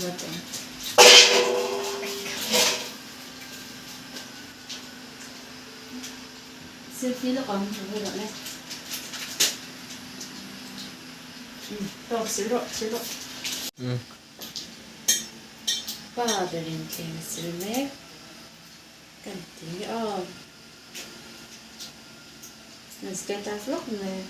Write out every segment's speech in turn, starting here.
vat ang. Selfie lawk ang ka bulah le. Tawk sil rawh sil rawh. Pa berin thleng a sil mek kan ti nge aw. Nan status lawk mai.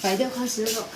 Fai deuh kha sil rawh.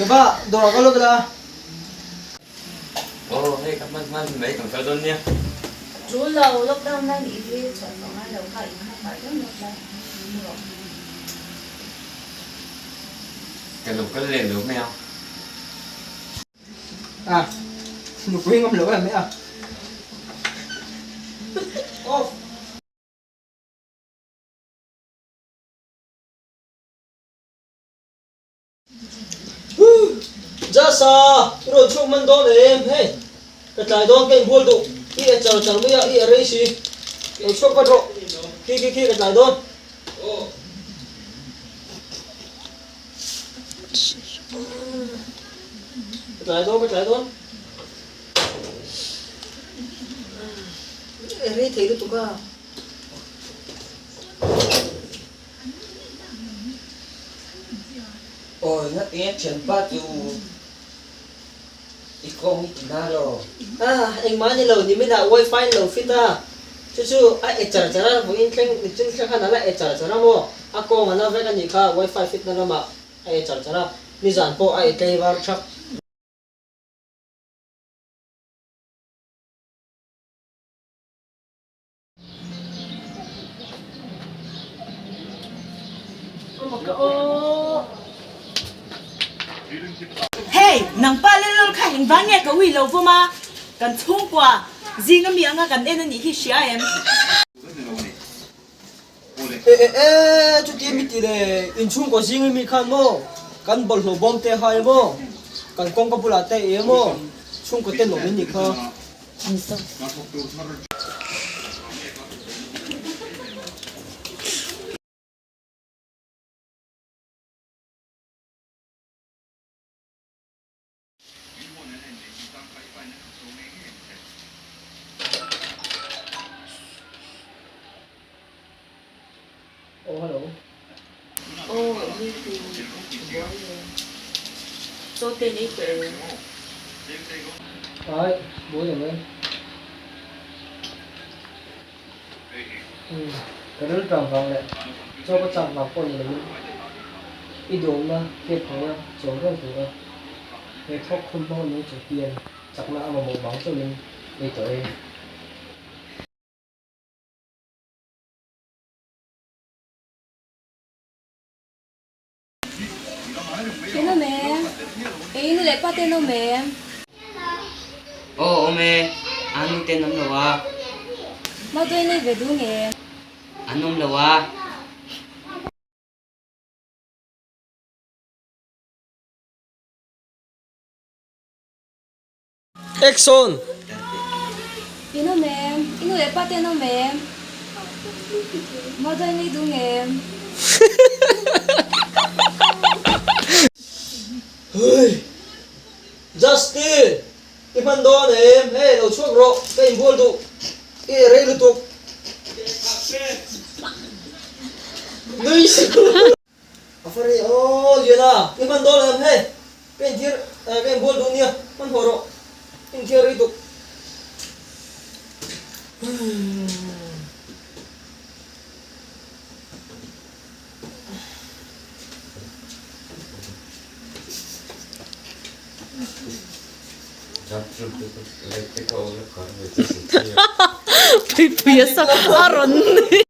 Keva dawrah ka lut la. Aw hei ka hman hman mai kan kal dawn nia. Tul lo, lockdown lai nih hi chhuah tawh ngai lo kha in kha fai deuh lawk la ni rawh. Ka lo kal leh lo mai ang. A nupui ngam lo em mai a. Off. Jasa, i rawn chhuak man dawn em? Hei, ka tlai dawn ka inbual duh. I e char char mai a, i e rei si. Lo chhuak vat rawh. Khi khi khi ka tlai dawn. Ka tlai dawn, ka tlai dawn. E rei thei lutuk a. Awi na eng thianpa chu i kawng i ti na lo. Ah engmah ni lo nimin ah wifi an lo fit a chu chu a e char char a vawiin thleng nichin thleng khan a la e char char a maw a kawng a la vek a nih kha wifi fit na lamah a e char char a nizan pawh a e tlei var thak. Hei, nangpa lel lul kha engvang nge ka ui lo vawm a, kan chhungkua zing ami anga kan en anih hi hria em? E e e, chuti mi ti le, inchhungkaw zing ami khan maw kan bawlhhlawh bawm te hai maw, kan kawngka bulah te e maw, chhungkaw ten awm in nih kha. Oh hello. Aw eng nge ti buai e. Chaw te nei tawh em? Ai buai lo e. Umm ka rilṭam vang leh chaw ka chak vang pawh ni lovin i duhawmna cake hnuaia chaw reng tura he thawk khum hmang nung chung hian chakna a mamawh vang chauhin ei tawh e. Eng awm em? Eng nu leh pa ten awm em? Aw awm e, a nu ten awm lo a. Mautuai nei ve duh nge? An awm lo a. Action! In awm em? I nu leh pa te an awm em? Mautuai nei duh nge? Hei! Justin! I hman dawn em? Hei lo chhuak rawh, ka inbual duh. I rei lutuk. Nui suh! A fa rei aw Liana, i hman dawn em hei? Ka inthiar eh ka inbual duh nia, hmanhmawh rawh, i inthiar rei tuk. Puipuia sak a rawn nui.